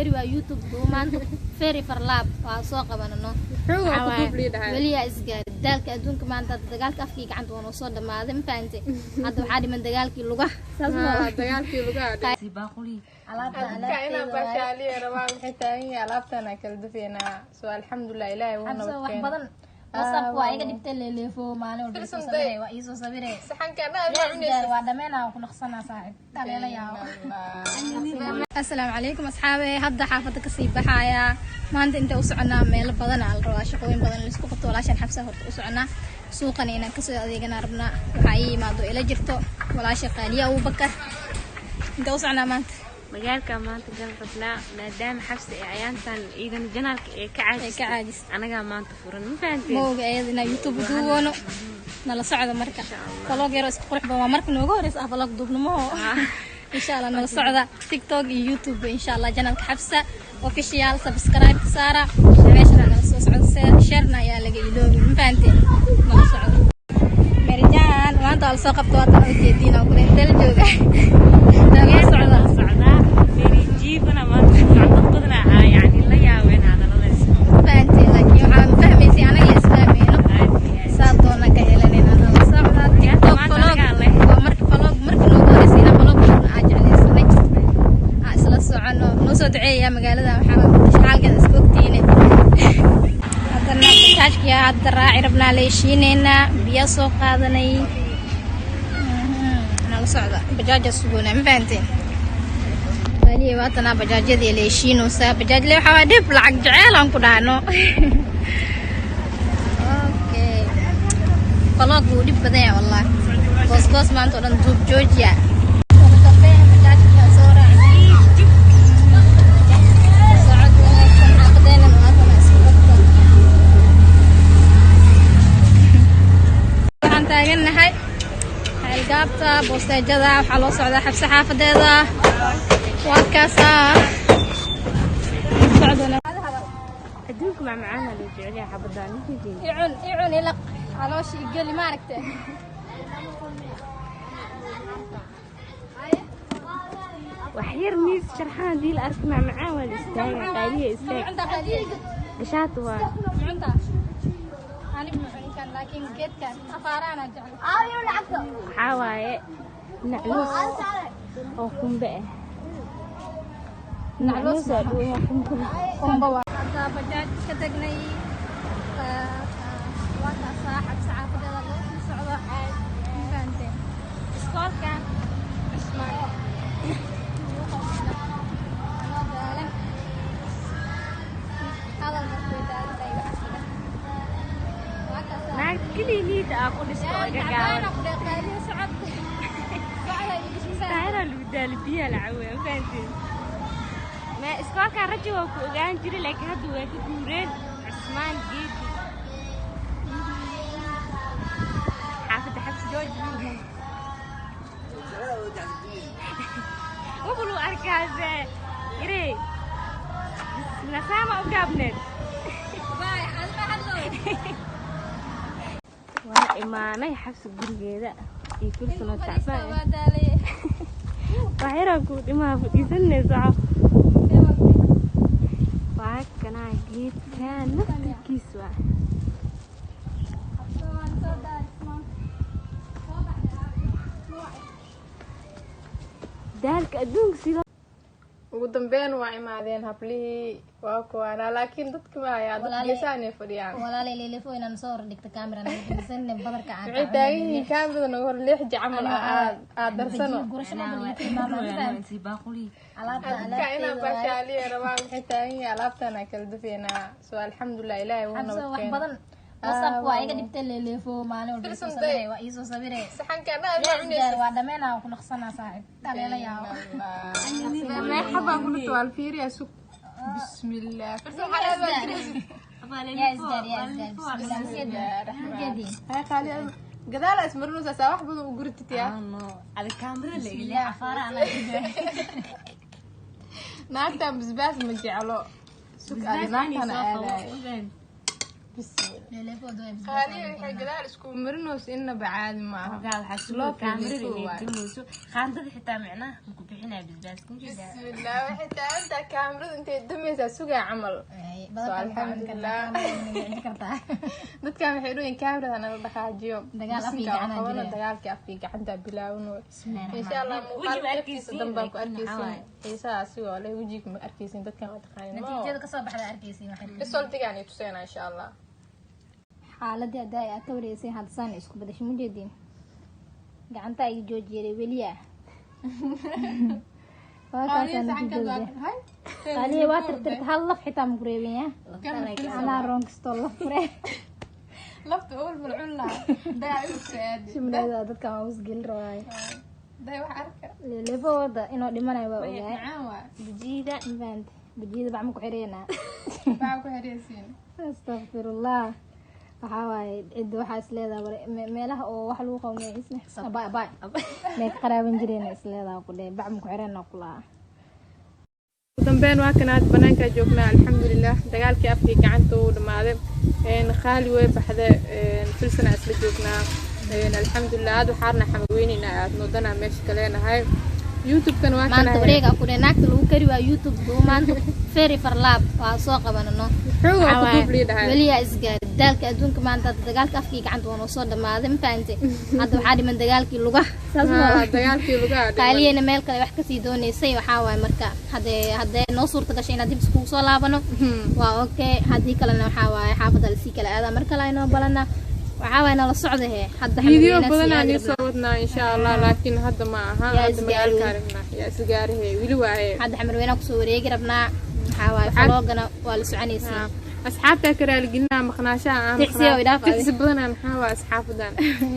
Kari waa YouTube maanta feri farlaab waa soo qabanano. Xoog waa ku duub lii dhahay. Weliyaa isgaari daalka adduunka. Maanta hadda dagaalka afkii gacanta waa noo soo dhamaaday, ma fahantay? Hadda waxaa dhiman dagaalkii lugaha, saas ma? Haa, dagaalkii lugaha. Baaquli. Alaabta. Dadka inaa baashaaliya rabaa, maxay taagan yihiin? Alaabtana kala dufeynaa. So alxamdulilah, Ilaahay wuu Xabso nabad wax keenay. badan WhatsApp waa iga dhibtay, leeleefo maalin walba Filsan isoo day. sawire, waa iisoo sawire. Saxanka dhan ma Yaa cunaysa. isgaar waa dhameenaa, waa ku naqsanaa saaxib taleela yaabo. Asalaamu calaykum asxaabe, hadda xaafadda kasii baxaaya. Maanta inta u soconaa meelo badan aa la rabaa, shaqooyin badan laisku qabto. Walaashaan Xabsa horta u soconaa, suuqana inaan kasoo adeeganaa rabnaa. Waxaa ii yimaado ila jirto walaasha Qaaliya Abubakar. Inta u soconaa maanta? Magaalka maanta gal rabnaa, maadaama Xabsi ee cayaantan ciidan janaalka ee ka ay ka caajistay. Caajistay. Anagaa maanta furan, ma fahanteen? Ma oga ayada inaa YouTube duuboono. Nala socda marka, vlog yaro iska qurux badan waa marka noogu horeysa ah vlog duubnimo. Insha Allah nala socda TikTok iyo YouTube, insha Allah channelka Xabsa Official subscribe saara, meeshana nala soo socda, sharena ayaa laga iloobi, ma fahanteen? Nala socda. Merjaan maanta waa lasoo qabta, waatan ujeediin oo kule intee la jooga, nala socda. Socdaa feri jiifana maanta dad badan aa yani la yaabeen hadaladaas. Ma fahanteen? Laakiin waxaan fahmaysay anaga isfahmeyno, saa doona ka helanayna. Nala socda TikTok. Maanta Vlog anagaa leh. waa marka vlog marka noogu horeysay inaan vlog duubno aa jeclaysanay. Aa isla socono, noo soo duceeya. Magaalada waxaa Muqdisho xaalkeeda iska ogtiine. Haddana bajaajkiya hadda raaci rabnaa, la heshiineynaa, biyaa soo qaadanay. Nala socda, bajaaja sugoonaa, ma fahanteen? Baaliye waatanaa, bajaajyadii la heshiinaysaa. Bajaajle waxaa waa dhib lacag jeceel aan ku dhahno. Okay, vlog wuu dhib badan yahay wallahi. Goos goos maanta oo dhan duub joojiya. Ugu dambeyn bajaajka soo raacnay. Socod wanaagsan. Xaafadeenana waatana isku dadka. Waxaan taagannahay Xeelgaabta boosteejada, waxaa loo socdaa Xabse xaafadeeda. Waa kaasaa, socod wanaagsan. Adduunka macmacaana loo jecel yahay, xabadaan ninkeedii. Icun icun ilaq, caloosha igeli, maaragte? Wax yar miis sharxaan hadii la arko macmacaan waa la istaaga. Qaaliya istaag. Cunta Qaaliya. Gashaata waa. Cunta ani ma cunin kan, laakiin geedkan afaaraana jecel. Waxaa waaye nacluus oo qumbe ah. Nacluus. Nacluus waa dhuuya qumbe. Qumba waa. Hadda bajaaj ka tagnay, waa kaasaa Xabse xaafadeeda loo sii socdo, ma fahanteen? Iskoolka Cusmaan. Anoo daalan hadal markuu daalan tahay waxaas dhahay. Waa kaasaa. Naagta keliya niida aa ku dhisto oo iga gaaban. Tacbaana ku dheh Qaaliyo, socod socda iyo dhismaha. Taageeraa lagu daali, biyaa la cawaa, ma fahanteen? Ma iskoolkan rajo waa ku ogaan jiray, laakiin hadda waa ka guureen. Cusmaan Geedi, xaafadda Xabsi Jooji wuxuu arkaase irey nasaama u gaabneed. Bye, alma hadlo. Waa imaanay Xabsi gurigeeda iyo filsanoo tacbaan. Waa daalay. Wax yaraan kuu dhimaa, fadhiisanay, soco. Waa kanaa geedkan naftirkiis waa. Waan soo daalay. Soo baxday. Daalka adduunka sida. Ugu dambeyn waa imaadeen hablihii, waa kuwaana, laakiin dadka ma hayaa dad geesahanay fadhiyaan. Walaalay leelefo inaan soo hor dhigta camera naga badarka aan. Waxay taagan yihiin kaamirada naga hor leexji camal aad aad darsano. Gurasho ma bal tilmaama, ma fahamtay? Alaabta Dadka inaa alaabteeda waaye. Baashaaliya rabaa, maxay taagan yihiin? Alaabtana kala dufeynaa. So alxamdulilah, Ilaahay wuu Xabso nabad wax keenay. badan WhatsApp waa iga dhibtay, leeleefo maalin walba Filsan isoo day. sawire, waa iisoo sawire. Saxanka dhan ma Yaa cunaysa. isgaar waa dhameenaa, waa ku naqsanaa saaxib taleela yaabo. Meexabaa ku dhigta waa la fiiriyaa, sug. Bismillaah, Filsan, waxaa leedahay tiraysid. Yaa isgaar, yaa isgaar, bismillah, mjeedi. Hay Qaali, gadaal ismarinaysaa saa wax badan u guritid yaa. Bismillah, afaara anaa. Naagtan basbaas ma jeclo, sug adi, naagtana aadaay. Bismillah. Qaaliya waxay gadaal isku marinayso, inaba caadi ma aha. Ogaa waxaa sugo Loo kaamirada fiiriyo inay waay. Dimayso qaandada xitaa, micnaha maku bixinaya basbaaska, ma jeedaa? Bismillah, waxay taagantaa kaamiradu intay damaysaa sugaa camal. So, alxamdulilah. Dadkan waxay dhoyin kaamirada nala dhaqaajiyo. Dagaal af iyo Bisinka gacanaa qabano. jira. Dagaalkii afkii gacanta bilaawno. Bismillaahi. Insha Allah Wejiga muuqaal ma qeybtiisa arkaysiin, danbaa ku laakiin waxaa arkaysiin. waaye. Xiisaha asigoo leh wejiga ma arkaysiin, dadkan waa taqaanin. Natiijada kasoo baxda arkaysiin waxay. Resultigaan i tuseena insha Allah. Xaaladii hadda aad ka wareysay hadda saan isku badashay, ma jeedin? Gacanta iga joojiyeray weliya. Waa kaasaa natiijada. Qaaliya waa tirtirta, hal laf xitaa ma ku reebin ya. Anaa roon kastoo laf fure. Lafta awal malcun lahaa daa igu saadi. Shimlada dadkan waa usgelin rabaayo. Day wax arka. Leefooda inuu dhimanayo waa ogaay. Macaan waa. Bujiyada. Mafahante? Bujiyada bacma ku xireynaa. Maxaa ku xereysiin? Astaqfirullah, waxaa waaye cidda waxaa is leedahay bare meelaha oo wax lagu qabo magaciisne abay abay may ka qaraaban jireen is leedahay, ku dheh bacma ku xireenaa kulaha. Ugu dambeyn waa kanaad banaankaa joognaa. Alxamdulilah, dagaalkii afkii gacanta uu dhamaaday. Qaali way baxde, Filsana isla joognaa. Alxamdulilah, aad waxaarna xamad aad nodanaa meesha kaleenahay YouTube-kan waa Maanta kana. Wareega ku dheh naagta lagu kari waa YouTube maanta feri farlaab waa soo qabanano. Xoog waa ku duub lii dhahay. Weliyaa isgaari daalka adduunka. Maanta hadda dagaalka afkii gacanta waa noo soo dhamaaday, ma fahante? Hadda waxaa dhiman dagaalkii lugaha, saas ma Haa, dagaalkii lugaha dhiman. Qaaliyana meel kale wax kasii dooneysay. Waxaa waaye marka haddee noo suurta gashay inaan dib iskugu soo laabano, waa okay. Haddii kalena waxaa waaye xaafadda lasii kala aadaa. Mar kale aynoo balana, waxaa waaye nala socda he hadda. Video Xamadiina sii badanaa aadi nii rabnaa. soo wadnaa insha Allah, laakiin hadda ma aha. Yaa Hadda isgaari. magaalka aragnaa yaa isgaarihe weli waaye. Hadda Xamarweynaha kusoo wareegi rabnaa. Waxaa waaye vlogana waa la soconaysaa. Haa. Asxaabtaa ka raaligelinaa maqnaashaha aan Tixsi oo idhaaf adi. Tixsi badanaa maxaa waa asxaafadan.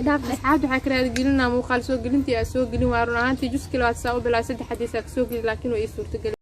Dhaaf leh. Asxaabta waxaa ka raaligelinaa muuqaal soo gelintii aa soo gelin waa. Run ahaantii juskii labaad saa u bilaa, saddex hadiis aa kasoo geli, laakiin waa ii suurtageli.